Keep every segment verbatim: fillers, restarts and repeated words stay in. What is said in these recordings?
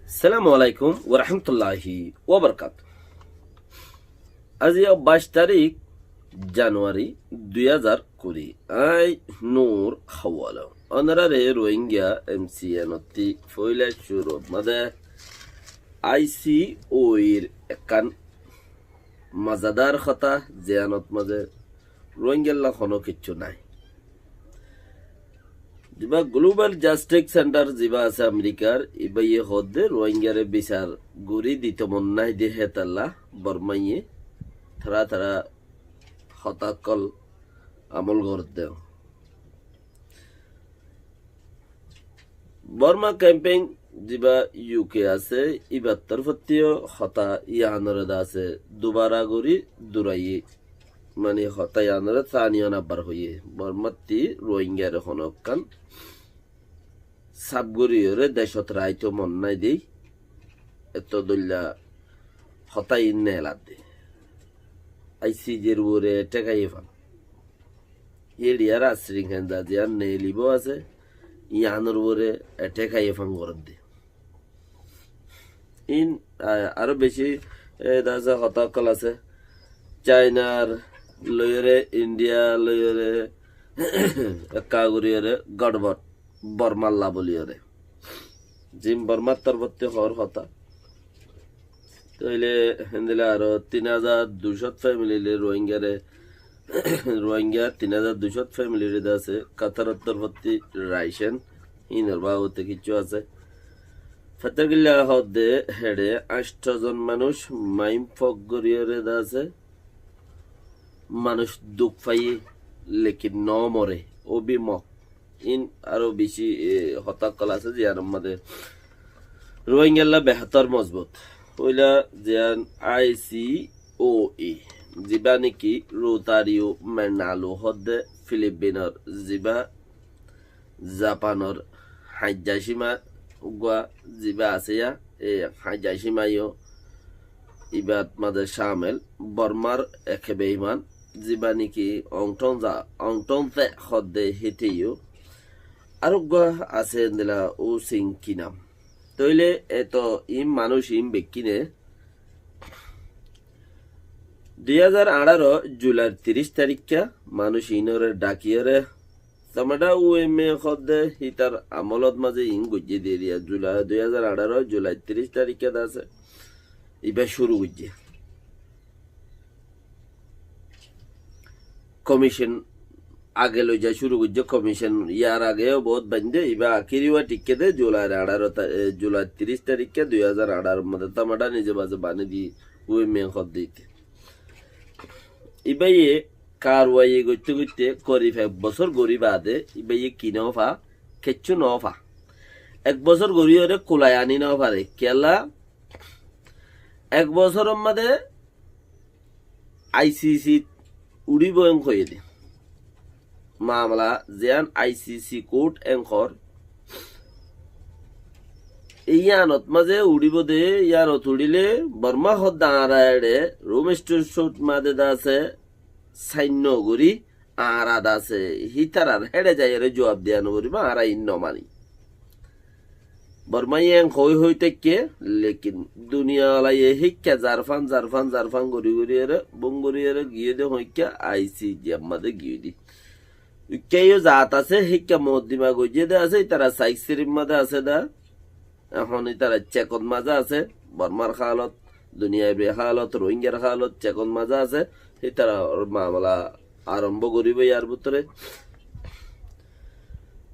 Assalamu alaikum warahmatulláhi wabarakátuhu. Aijja báic tarík januwari dui házar kuri. Añí Nur Hawala. Ónorare Rohingya M C N ottú foila cúrur mazé I C O E r ekkán mazadar hotá, ziyánot mazé Rohingyalla honó kiccú nái. Zibá Global Justice Center zibá asé Amerikar, ibáye hoódde Rohingyare bisar gorí dito mon nái de hétalla Bormaye tará tará hotá ókkol amol gorédde. Borma Campaign zibá U K asé, íbar torfóttíyo hotá yíanoré de asé dubara gorí duraiyé, mani hotá yíanoré sániyo nabbar hoiyé. Bormattí Rohingyare honó ekkán saf goríyoré decót raito mon nái dé, etó dóilla hotá iín neeladde. I C J r uore thék aiyé fán. Héçiyar asring henda ziyán neelibóu asé, yíanor uore thék aiyé fán gorédde. Iín, a, aró bicí, e, de asé hotá ókkol asé. Chainar loiyóre, India loiyóre, ekká goríyoré gorbot, Bormalla bóliyoré. Zin Bormar torfóttu hoór hotá. Tóile héndilla aró tin házar duicót family le Rohingyare, Rohingya tin házar duicót family re de asé Kataror torfóttu raicen, hínor babote kiccú asé. Fetagilla hoódde héçe añctho zon manúic maim fok goríyoré de asé manúic duk faiyé, lekin no more, óbi mok. Iín aró bicí, e, hotá ókkol asé, ziyánor mazé Rohingyalla behétor mozbut. Foila ziyán I C O E, zibá néki Rotario Menalu hoódde Filipinor zibá Japanor hañjja címa uggúa zibá asé yá, e hañjja címa yó ibát mazé cámel. Bormar eke beiman, zibá néki Aung Tong Za, Aung Tong Ze hoódde héteyó. Areggúa asé endilla U Sin Kinam. Tóile eto iín manúic iín bekkíne dui házar añçáro Julair tiríc taríkka manúic iínoré dhakiyóre Tamada U M A hoódde hítar amolot mazé iín goijjé de eriya, Julai, dui házar añçáro Julai tiríc taríkka de asé. Ibá cúru goijjé. Komicon age loiza cúru goijjé, komicon yar age yó bout baindé, ibá akíri wá thíkka de Julair añçáro ta-, e, Julair tiríc taríkka dui házar añçáro mazé Tamada nize mazé bani di U M A hoódde íte. Ibáye karwai goitté goitté korib ek bosór gorí baade ibáye ki no fa, kiccú no fa. Ek bosór goríyoré kulai aní no fare. Kiyólla ek bosóror mazé I C C uçíbo en hoiyé de. Mamela ziyán I C C court en hoór, yíanot mazé uçíbo de, yíanot uçíle Borma hoódde añára eçe Rome Statute mazé de asé, sain no gorí añára de asé hítarar héçe zaiyóre zuab diya no foribó, añára iín no maní. Bormaye en hoói hoói táikke, lekin duniyawalaye híkka zarfán, zarfán, zarfán gorí goríyore, bum goríyore giyé de hoóikka I C J mazé giyé de. Ikká yó zat asé, híkka moddima goijjé de asé, ítara saik sirim mazé asé de. Ehón ítara cekot mazé asé, Bormar hálot, duniyaibi hálot, Rohingyar hálot, cekot mazé asé, ítarar mamela arombó goríbo yar bútore.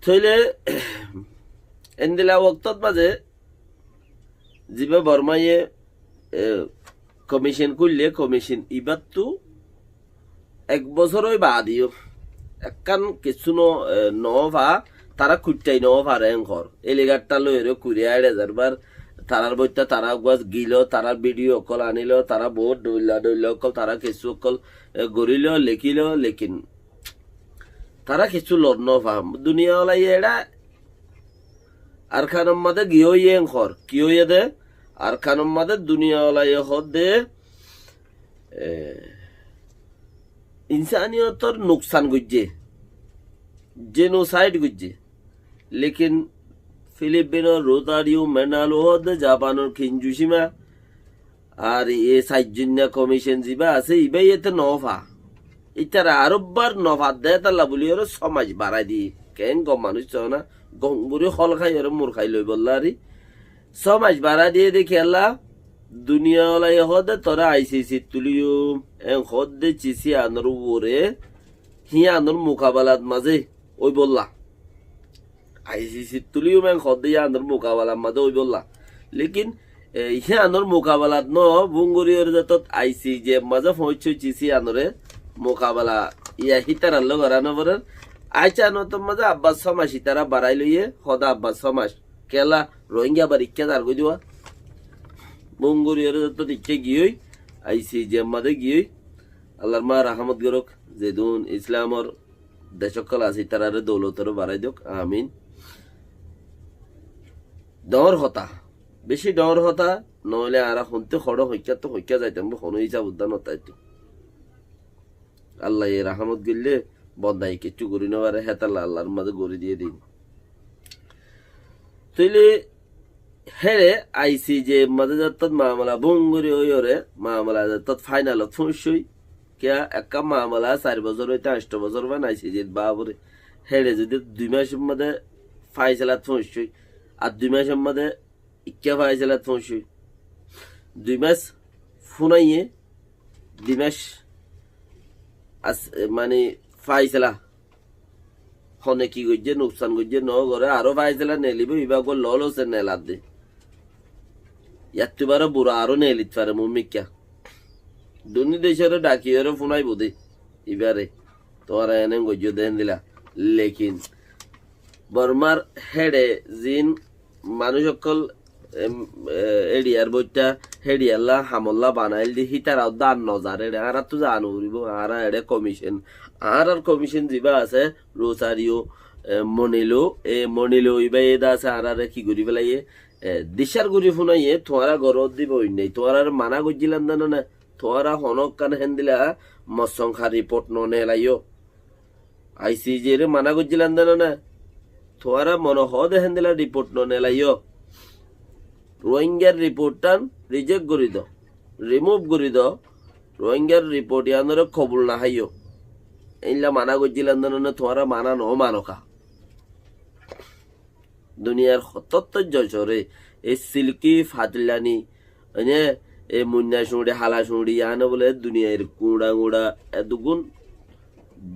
Tóile endilla woktót mazé zibá Bormaye, e, komicon kúille, komicon ibáttu ek bosór ói baade yó ekkán kessú no, e, no fa, tará kuitthai no fare en hoór. Eligatta loiyóre kuriya éçe zarbar, tarár boitta tará uggúa giló, tarár bidhiyo ókkol anílo, tará bout dhoilla dhoilla ókkol, tará kessú ókkol, e, gorílo, lekílo, lekin tará kessú lor no fa. Duniyawalaye eçe Arkanor mazé giyé óiye en hoór. Ki óiye de? Arkanor mazé duniyawalaye hoódde, e, insaniyotor nuksan goijjé, genocide goijjé. Lekin Filipinor Rosario Menalo hoódde, Japanor Kinjushima, ar e sairzoinna komicen ziba asé, iba iyáte nofa. Ítara aróbbar nofadde hétalla buliyóre só mac barái diyé. Keén gom manúic soó na, gom gorí hól háiyore mur hái loibolla ari. Só mac barái diyé de kiyólla, duniya olaye hoódde toré ICC t tuliyum, en hoódde cisi anor uore, híanor mukabalat mazé óibolla. ICC t tuliyum en hoódde híanor mukabalat mazé óibolla. Lekin, e, híanor mukabalat no, bunguriyóre zetot ICJ mazé foóñiccé cisi anore mukabala iya hítarar loi gorá no forer. Aiccá notor mazé abbar só mac ítara barái loiyé, hoódde abbar só mac. Kiyólla Rohingya abar ikká zargói de. Bunguriyóre zetot ikká giyói, ICJ mazé giyói. Allar ma rahámot gorók, zedún Islamor dec ókkol asé, ítararé doulotoré barái douk. Amin. Dhoóñr hotá, bicí dhoóñr hotá, noóile añára hontú hoçé hoikká tú hoikká zaitam, honó hísab uddá no táito. Allaye rahámot goillé, bondaye kiccú gorí no faré, hétalla Allar mazé gorí diyé din. Tóile héçe ICJ mazé zettót mamela bunguri óiyore, mamela zettót fainalot foóñiccói, kiyá ekká mamela sair bosór óite añctho bosór fán ICJ t baábore. Héçe zodi dui mac mazé faisalat foóñiccói, ar dui mac mazé ikká faisalat foóñiccói. Dui mac fúnaiye, dui mac as-, mani faisala. Hone ki goijjé, nuksan goijjé, no goré, aró faisala neelibó, ibá uggwá lol óse neeladde. Yattú baró bura aró neelit fare muúmikká. Duní decóre dhakiyóre fúnaibou dé ibáre. Tuáñra ene goijjó dé héndila. Lekin Bormar héçe ziín manúic ókkol, em, e, éçiyar boittá, héçiyalla hamolla banail dé, hítara uddá ar no zar, éçe añáráttu zaa no foribó, añára eçé komicen, añárar komicen zibá asé, Rosario, e, Monilo, e, Monilo ibáye de asé, añáráre ki gorí félaiye, e, dicár gorí fúnaiye, tuáñra goró dibá oin nái, tuáñráre maná goijjílam de no né, tuáñra honókkan héndila mossonka riport no neelaiyó. ICJ re maná goijjílam de no né, tuáñra mone hoó de héndila riport no neelaiyó. Rohingyar riport tán rijek gorí do, rimuf gorí do, Rohingyar riport iánore kobul no háiyo. Éilla maná goijjílam de no né, tuáñra maná no manoká. Duniyar hotótto jocore, e silki fatilani, mane, e muinna cuñçi, hala cuñçi, iáne bóle duniyair guñça guñça, e dugun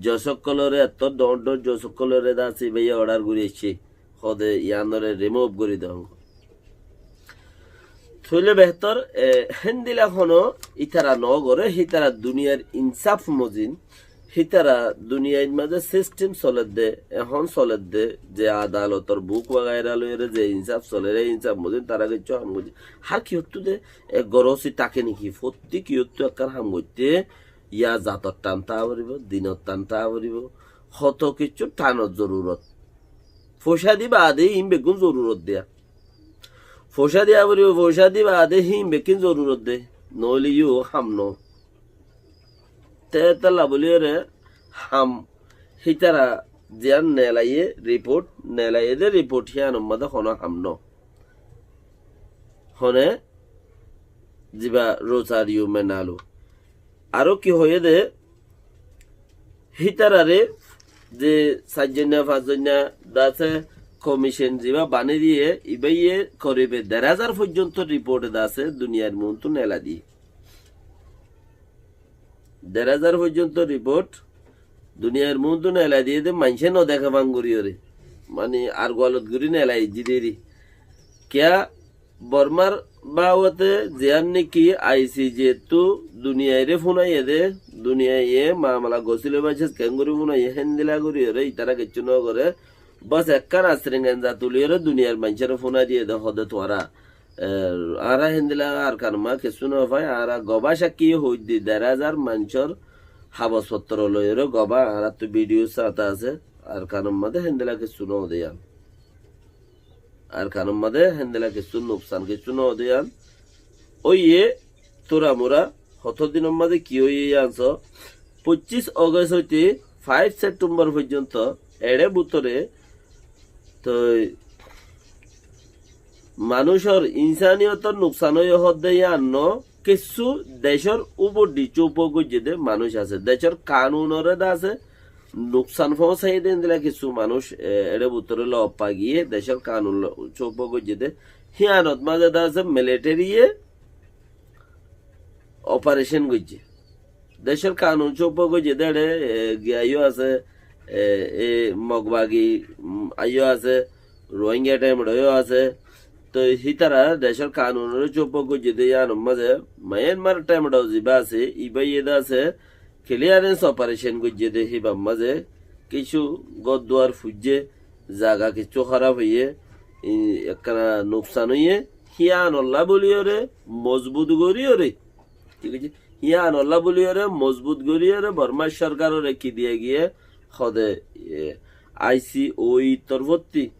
josokkolore, ettór dhoóñr dhoóñr josokkolore de asé, ibáye order gorí aiccé, hode iánore rimuf gorí do. Tóile behtor, e, héndila hono ítara no goré, hítara duniyar insaf mozin, hítara duniyair mazé sistem soledde, ehón soledde, ze adalotor buk wagaira loiyóre ze insaf soler, e insaf mozin tará kiccú ham goijjé. Hár kiyóttu de, e, gorosi táke niki, fottí kiyóttu ekkán ham goitté, ya zator tán táa foribó, dinor tán táa foribó, hoto kiccú tanor zorurot. Foicá di baade hín beggún zorurot de. Foicá diya foribó, foicá di baade hín bekkín zorurot de. Noóile yó ham no. Te hétolla bóliyoré ham hítara ziyán neelaiye riport, neelaiye de riport híyanor mazé honó ham no. Hone ziba Rosario Menalo. Aró ki hoiyé de, hítarare ze sair zoinna, fañs zoinna dase komicen ziba bani diye, ibáye koribe der házar foijjonto riport dase duniyair muúntu neelai diye. Der házar foijjonto riport duniyair muúntu neelai diye de maincé no deké banguriyóre. Mani ar gwalot gorí neelai ejjí deri. Kiyá Bormar babote ziyán niki ICJ ttu duniyaire fúnaiye de, duniyaiye mamala gosíle baicés keéngorí fúnaiye héndila goríyoré, ítara kiccú nógoré. Bos ekkán asring enza tuliyóre duniyair maincóre fúnai diye de hode tuáñra, e, añára héndila Arkanor ma kessú nofai, añára gobá cákki hoóiddi der házar maincór habos fottor loiyóre gobá añáráttu bidiyó sáta asé, Arkanor mazé héndila kessú nóde yían. Arkanor mazé héndila kessú nuksan kessú nóde yían. Óiye turamura hotó dinor mazé ki óiye yían só. Foiccis Ogos óite faif Septembor foijjonto eçé bútore toi Manúicor insaniyotor nuksan óiye hoódde yían no, kissú decór úboddi cóupa goijjé dé manúic asé. Decór kanunore de asé, nuksan foóñsaiyé dé endilla kissú manúic, e, eçé bútore loop fa giyé, decór kanun lo-, cóupa goijjé dé. Híanot mazé de asé militariye operecon goijjé. Decór kanun cóupa goijjé dé eçé, e, giya yó asé, e, e, Mog bagi, mm, aiyó asé, Rohingya thaimot yó asé. Toi hítara decór kanunore cóupa goijjé dé yíanor mazé Myanmar thaimot zibá asé, ibáye de asé, clearance operecon goijjé dé híbar mazé kissú gór duar fuijjé, zaga kissú hóraf óiye, i, ekkán nuksan óiye, híanolla bóliyoré mozbut goríyoré, thík asé, híanolla bóliyoré mozbut goríyoré Bormar sorkarore ki diya giyé, hode, e, I C O E r torfótti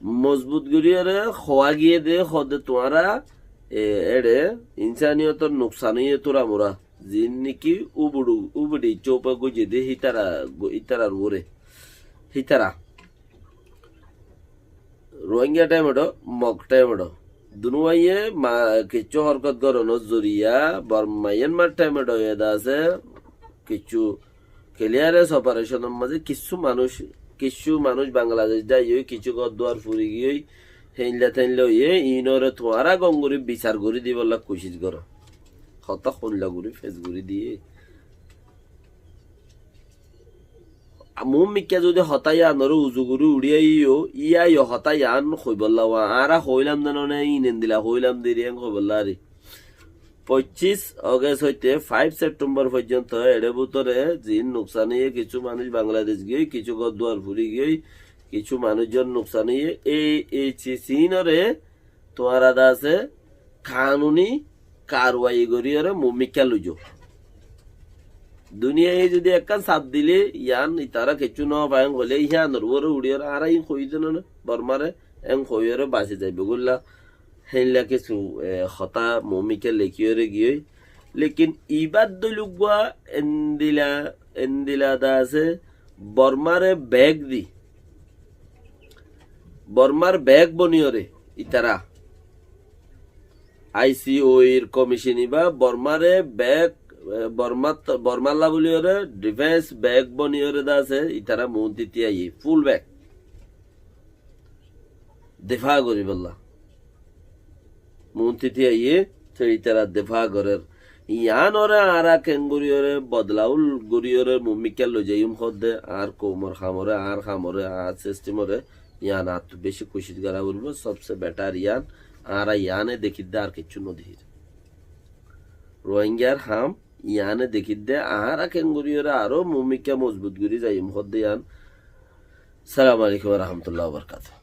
mozbut goríyoré hoó giyé dé hode tuáñra, e, eçé insaniyotor nuksan óiye túramura. Ziín niki úbudu-, úbudi cóupa goijjé dé hítara, go-, ítarar uore. Hítara. Rohingya thaimot, Mog thaimot. Dunúwaye ma-, kissú horkot goronor zoriya, Bor-, Myanmar thaimot yó de asé, kissú clearance opereconor mazé kissú manúic, kissú manúic Bangladec zaiyói, kissú gór duar furi giyói, héinla-téinla óiye, iínoré tuáñra gom gorí bisar gorí dibolla kucíc goró. Hotá hoilla gorí fes gorí diyé. Muúmikká zodi hotá yíanoré uzu gorí uçí aiyó, yíayo hotá yían hoibólla, añára hoóilam dé noné, íin endilla hoóilam dé, yían hoibólla aré. Foccíc Ogest óite faif Septhembor foijjonto eçé bútore ziín nuksan óiye, kissú manúic Bangladec giyói, kissú gór duar furi giyói, kissú manúic zon nuksan óiye, ei, ei ci-, siínoré tuáñra de asé kanuni karwai goríyoré muúmikká loizó. Duniyaye zodi ekkán saf dilé, yían itará kissú no faiyé hoilé, yíanor uore uçíyoré añára íin hoiyí dé noné, Bormare, en hoiyóre basi zaibou goilla. Héinla kissú, e, hotá muúmikká lekíyoré giyói. Lekin ibár dóil uggúa endilla, endilla de asé, Bormare bek di. Bormar bek boniyoré, itará. I C O E r komicin ibá Bormare bek, e, Bormat-, Bormalla bóliyoré defense bek boniyoré de asé, itará muúnti tíaiyé, full bek. Defá goríbolla. Muúnti tíaiyé, te ítara defá gorér. Yíanoré añára keéngoríyoré bodlaúl goríyoré muúmikká loizaiyúm hoódde, añár koumor hamoré, añár hamoré, añár sistemoré, yían añáttu bicí kucíc gorá foribóu, sobse betar yían, añára yíane dekídde ar kiccú nodekír. Rohingyar ham yíane dekídde, añára keéngoríyoré aró muúmikká mozbut gorí zaiyúm hoódde yían. Assalamu alaikum wa rahmatullahi wa barakatuhu.